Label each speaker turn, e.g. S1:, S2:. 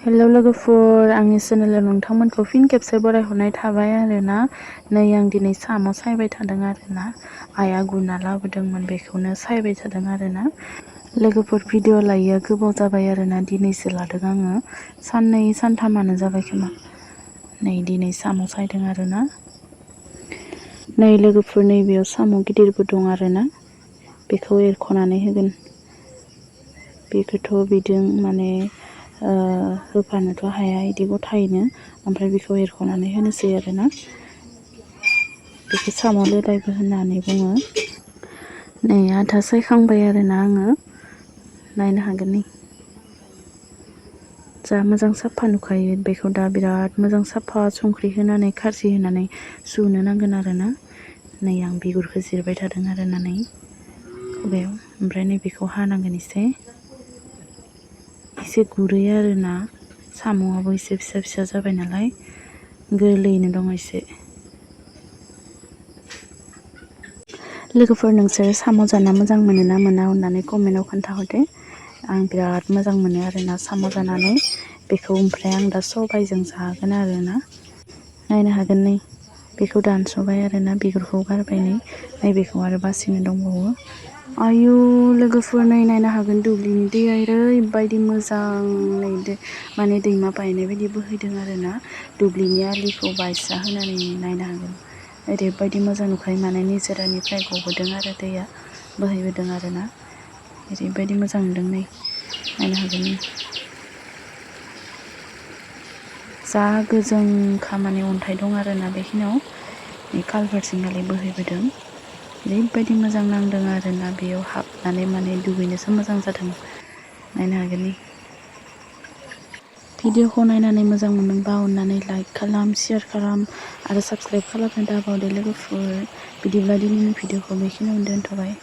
S1: Hello लोगोफोर, आंनि चेनेलाव नोंथांमोनखौ फिन खेबसे बरायहरनाय थाबाय आरोना। नै आं दिनै साम' सायबाय थादों आरोना। आइया गुरना लाबोदोंमोन, बेखौनो सायबाय थादों आरोना। लोगोफोर भिडिअ लायैया गोबाव जाबाय आरोना, दिनैसो लादों आङो। साननै सानथामानो जाबाय खोमा। नै दिनै साम' सायदों आरोना। नै लोगोफोर, नैबेयाव साम' गिदिरबो दं आरोना। बेखौ एरख'नानै होगोन। बेखौथ' बिदों माने होफानोथ' हाया इदि गथायैनो, ओमफ्राय बेखौ एरख'नानै होनोसै आरोना। बेखौ साम' लेदायबो होननानै बुङो। नै आधा सायखांबाय आरोना आङो, नायनो हागोन नै। जा मोजां साफा नुखायो, बेखौ दा बिराद मोजां साफा संख्रि होनानै खारजि होनानै सुनो नांगोन आरोना। नै आं बिगुरखौ जिरबाय थादों आरोना नै खुगायाव, ओमफ्राय नै बेखौ हानांगोन एसे गुरै आरोना। साम'आबो एसे फिसा फिसा जाबाय नालाय, गोरलैयैनो दङ एसे। लोगोफोर, नोंसोर साम' जाना मोजां मोनो ना मोना अननानै कमेन्टआव खोन्थाहरदो। आं बिराद मोजां मोनो आरोना साम' जानानै। बेखौ ओमफ्राय आं दा सबायजों जागोन आरोना। नायनो हागोन नै, बेखौ दानस'बाय आरोना, बिगुरखौ गारबाय नै बेखौ आरो बासिनो दंबावो। आयु लोगोफोर, नै नायनो हागोन दुब्लिनि दैया ओरैबायदि मोजां माने दैमा बायनाय बायदि बोहैदों आरोना। दुब्लिनि आलिखौ बायस्रा होनानै नायनो हागोन। ओरैबायदि मोजां नुखायो, माने निजोरानिफ्राय गबोदों आरो दैया बोहैबोदों आरोना। ओरैबायदि मोजां नुदों नै, नायनो हागोन नै। जा गोजों खामानि अन्थाइ दं आरोना बेखिनियाव। नै कालभारसिं नालाय बोहैबोदों। ओरैबायदि मोजां नांदों आरोना, बेयाव हाबनानै माने दुगैनोसो मोजां जादों। नायनो हागोन नै। भिडिअखौ नायनानै मोजां मोनदोंबा अननानै लाइक खालाम, शेयार खालाम आरो साबस्क्राइब खालामनो दाबावदो लोगोफोर। बिदिब्ला दिनैनि भिडिअखौ बेखिनियावनो दोनथ'बाय।